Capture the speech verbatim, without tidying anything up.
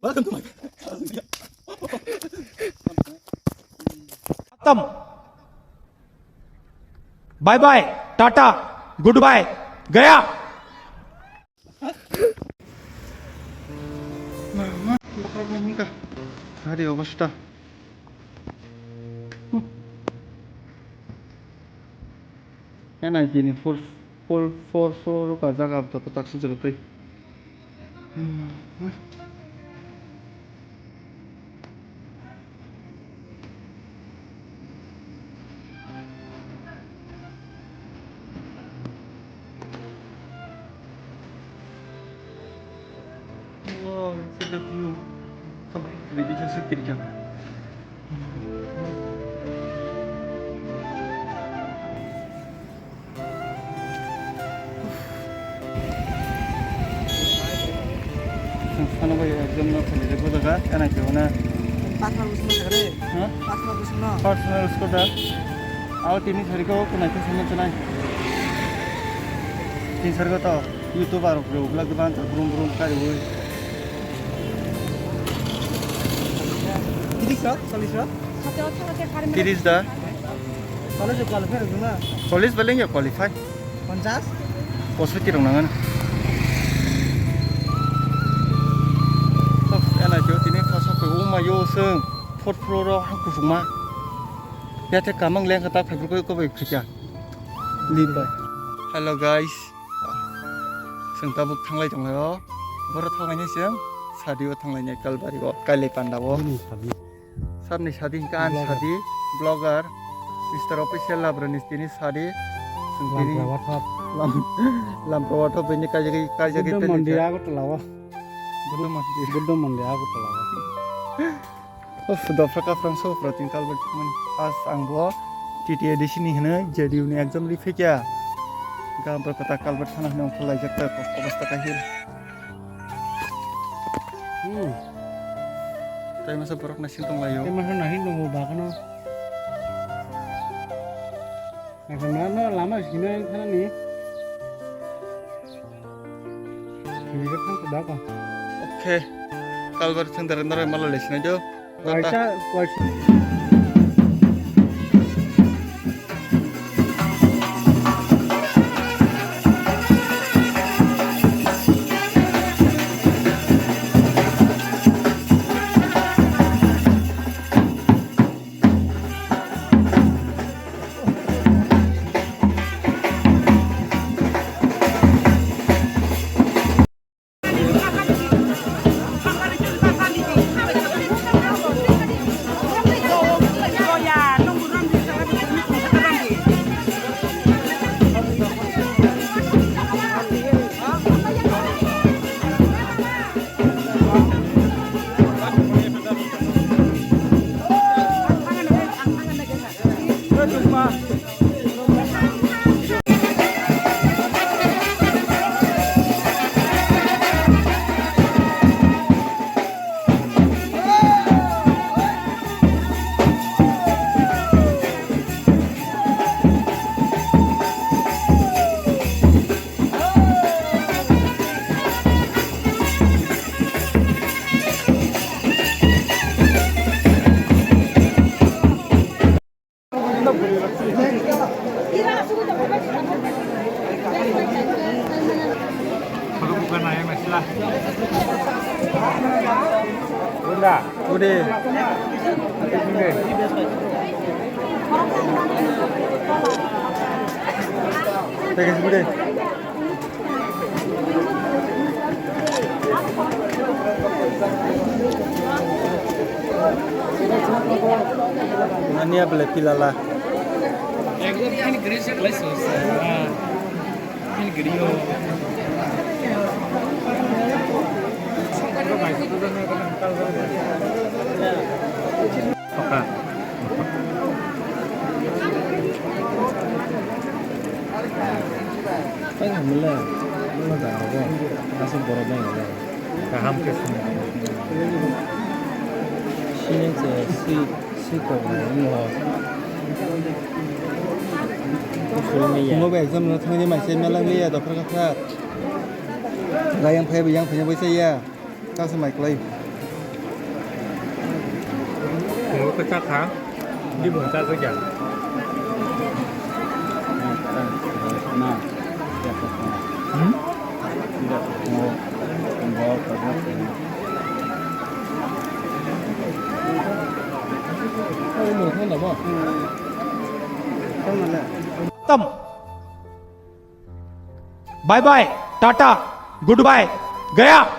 Welcome to my खत्म। Bye bye, tata, goodbye, गया। Hari অবস্থা। Ena jini four, four, four floor ka jaga joto tak sujak twi. Wow, it's a view. Sampai video sih tidak. Sano bai ekdom no khali de bojaga, kanai ke ona. Personal business kare. Ha? Personal business no. Personal scooter. Aw tini sari ko kunai ke sama chenai. Tin sari ko to. YouTuber rok rwgwlak bang kha brum brum kariui. Tiris rok, chollish rok? Tiris da? Chollish rok qualify rwgwla? Chollish beleng ya qualify. Ponchash? Posoiti rok nangan. Tok, ena jo tini khasok ko uma yo seng. Fourth floor o hang kusuma. Ya te kamang leng kata phai ko ko bai phikya. Limbai. Hello guys. Chwng tabuk thanglai tonglaio. Boro thanglai ni chwng sadi o thanglai nai Kalbari o, Kailai Panda o. Bini sadi. Sabni sadi hwnkhe ani Vlogger. Sadi, vlogger, Mister Official Labrani tini sadi. Chwng tini Lampra Wathap. Lam-, Lampra Wathap bini kaijagwi, kaijagwi Buddha tini Mandir sa-, Agartala o. Buddha Mandir. Buddha Mandir Agartala o. Uff, dopra kaprang sopra tin kalbert mani. As ang bo T T A D C ni hwnwi J D U ni exam ri phaikya. Gam bro kata kalbert sana hwnwi ongkhor laijak ta kok obostha kahil. Hmm. Tai masa borok na sintong laio. Tai masa na sintong bo bakano. Naikha na no lama sina thana ni. Thwngwi khe thang khe da ka. Okay. Kalbar thang dara nara mala le sinai do. Waisa, waisa. Udah. Udah. Package udah. Mania bele pilala. Ekdom ini gris ya, guys. Ini gris. Paka. Tei hamle, no da abo, aswk borok bai hamle. Kaham khe swngo. Sini se si, si kok no. Kusulmi ya. Ngo bai exam no thangni mai se melang liya dopra kha. Ga yang phai yang phai bai se ya. Kaisa mai kwlai. Abo khe chakha, bini bwsa chakha. Hmm? Tam. Bye bye, tata, goodbye, gaya.